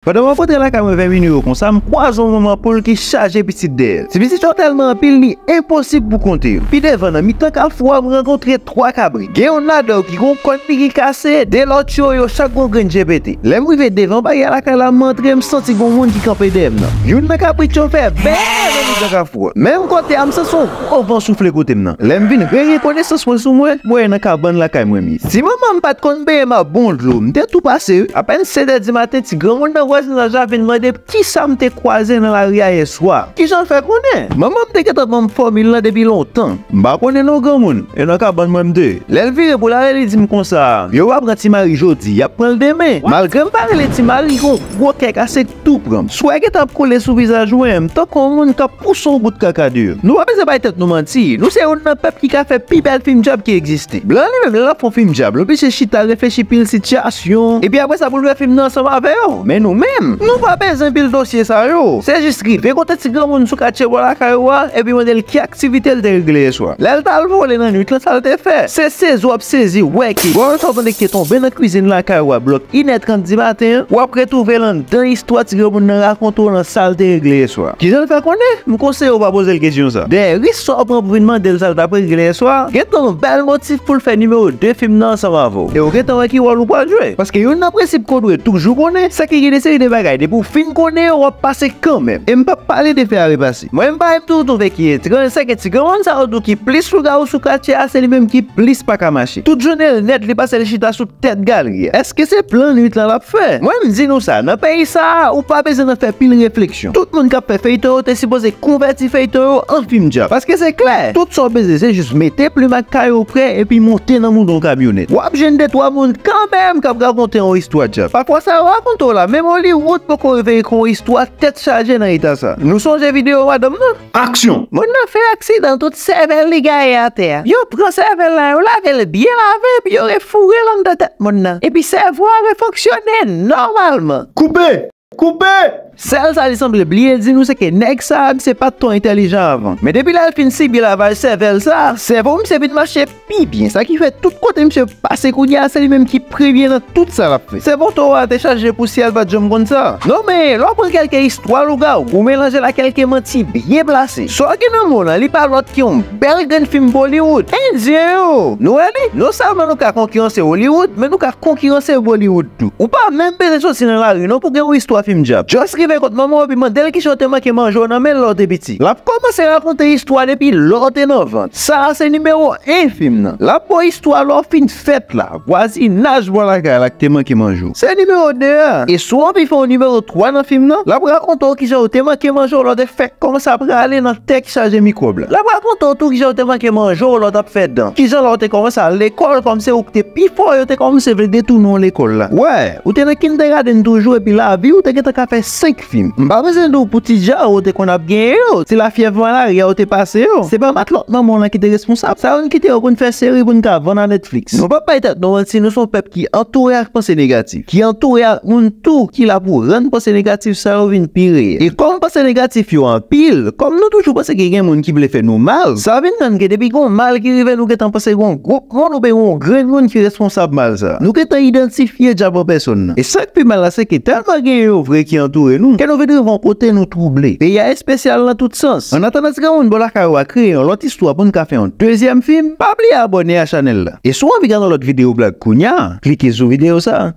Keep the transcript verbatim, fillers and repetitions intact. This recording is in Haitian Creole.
Pandan m ap rantre lakay mwen vè minui yo konsa, m kwaze yon manman poul ki chaje pitit dèyè l. Ti pitit yo tèlman anpil, li enposib pou konte yo. Pi devan, nan mitan kafou a, m rankontre twa kabrit. Gen youn ladan yo ki gon kòn li ki kase, de lòt yo, yo chak gon grenn je pete. Lè m rive devan baryè lakay la, m antre, m santi gon moun ki kanpe dèyè m nan. Youn nan kabrit yo fè bè nan mitan kafou a. Menm kote a, m santi yon gwo van soufle kote m nan. Lè m vin re gen konesans mwen sou mwen, m wè nan kabann lakay mwen m ye. Si manman m pa t konn benyen m ak bon dlo, m te tou pase wi. Apèn sèt è di maten, ti granmoun nan vwazinaj la vin mande m kisa m te kwaze nan lari a yèswa. Kijan l fè konnen? Manman m te gentan ban m fòmil lan depi lontan. M pa konnen non granmoun, e nan kabann mwen m te ye. Lè l vire pou l ale, li di m konsa, yo pa pran Ti Mari jodi, y ap pran l demen. Malgre m pa rele Ti Mari, gon gwo kè kase tou pran m. Swè gentan ap koule sou vizaj mwen, m tankou yon moun k ap pouse yon bout kaka deyò. Nou pa bezwen bay tèt nou manti, nou se youn nan pèp ki ka fè pi bèl fim djab ki egziste. Blan li menm, lè l ap fè yon fim djab, l oblije chita reflechi pil sitiyasyon, epi apre sa pou l fè fim nan ansanm avè yo. Men nou menm, nou pa bezwen pil dosye sa yo. Se jis rive kote ti granmoun sou katye bò lakay ou a, epi mande l ki aktivite l te regle yèswa. Lè l t al vole nan nwit lan, sa l te fè? Se sezi w ap sezi, wè ke bò sa w tande ki te tonbe nan kwizin lakay ou a blòk inè trant di maten an, w ap retwouve l anndan istwa ti granmoun nan rakonte w nan sa l te regle yèswa. Kijan l fè konnen? M konseye w pa poze l kesyon sa. Dèyè risk sa w pran pou vin mande l sa l t ap regle yèswa, gentan yon bèl motif pou l fè nimewo de fim nan ansanm avè w. E w gentan wè ki wòl ou pral jwe. Paske youn nan prensip ke w dwe toujou konnen, se ke gen de seri de bagay, depi w fin konnen yo, w ap pase kanmenm. E m p ap pale de fè a repase. Mwen, m pa menm tou twouve ki etranj, se ke ti granmoun sa yo di w ki plis lougawou sou katye a, se li menm ki plis pa ka mache. Tout jounen l nèt, li pase l chita sou tèt galri a. Èske se plan nwit lan l ap fè? Mwen, m di nou sa, nan peyi sa a, ou pa bezwen nan fè pil refleksyon. Tout moun k ap fè feyton yo te sipoze konvèti feyton yo an fim djab. Paske se klè, tout sa w bezwen, se jis mete plim ak kaye w prè epi monte nan moudon kamyonèt. W ap jwenn de twa moun kanmenm k ap rakonte yon istwa djab. Pafwa sa yo rakonte w la, menm Hollywood poko rive ekri yon istwa tèt chaje nan eta sa. Nou sonje videyo madanm nan? Aksyon! Moun nan fè aksidan, tout sèvèl li gaye atè a. Yo pran sèvèl la, yo lave l byen lave, epi yo refoure l anndan tèt moun nan. Epi sèvo a refonksyone nòmalman. Koupe! Koupe! Sèl sa li sanble bliye di nou, se ke nèg sa a, misye pa t twò entèlijan avan. Men depi lè l fin sibi lavaj sèvèl sa a, sèvo misye vin mache pi byen. Sa ki fè tout kote misye pase kounye a, se li menm ki premye nan tout sa l ap fè. Sèvo towo a te chaje pou syèl, pa t janm konn sa. Non, men lè w pran kèlke istwa lougawou, ou melanje l ak kèlke manti byen plase. Sa w gen nan men w lan, li pa lòt ke yon bèl grenn fim Bollywood. Endyen yo! Nou wè li? Non sèlman nou ka konkiranse Hollywood, men nou ka konkiranse Bollywood tou. Ou pa menm bezwen soti nan lari non pou gen yon istwa fim djab. Just rive kot manman w epi mande l kijan w te manke manje w nan men l lè w te piti. L ap kòmanse rakonte istwa depi lè w te nan vant. Sa a se nimewo en fim nan. L ap ba w istwa lè w fin fèt la, vwazinaj bò lakay la ki te manke manje w. Se nimewo de a. E si w anvi fè yon nimewo twa nan fim nan, l ap rakonte w kijan w te manke manje w lè w te fèk kòmanse ap rale nan tè ki chaje mikwòb la. L ap rakonte w tou kijan w te manke manje w lè w t ap fè dan. Kijan lè w te kòmanse al lekòl kòm se ou ki te pi fò, yo te kòmanse vle detounen w lekòl la. Wè, ou te nan kindergarten toujou epi lavi w te gentan ka fè senk fim. M pa bezwen di w pou ti dja ou te konn ap genyen yo, ti lafyèv malarya ou te pase yo, se pa matlòt manman w lan ki te responsab. Sa yo n kite yo pou n fè seri pou n ka vann a Netflix. Nou p ap bay tèt nou manti, nou se yon pèp ki antoure ak panse negatif, ki antoure ak moun tou ki la pou rann panse negatif sa yo vin pi reyèl. E kòm panse negatif yo anpil, kòm nou toujou panse ke gen moun ki vle fè nou mal, sa vin rann ke depi gon mal ki rive nou gentan panse gon gwoup moun oubyen yon grenn moun ki responsab mal sa. Nou gentan idantifye dyab an pèsòn nan. E sa k pi mal la, se ke tèlman gen yo vre ki antoure nou, ke nou vin rive yon kote nou twouble. Peyi a espesyal nan tout sans. Annatandan ti granmoun bò lakay ou a kreye yon lòt istwa pou n ka fè yon dezyèm fim, pa bliye abòne a chanèl la. E si w anvi gade yon lòt videyo blag kounya, klike sou videyo sa.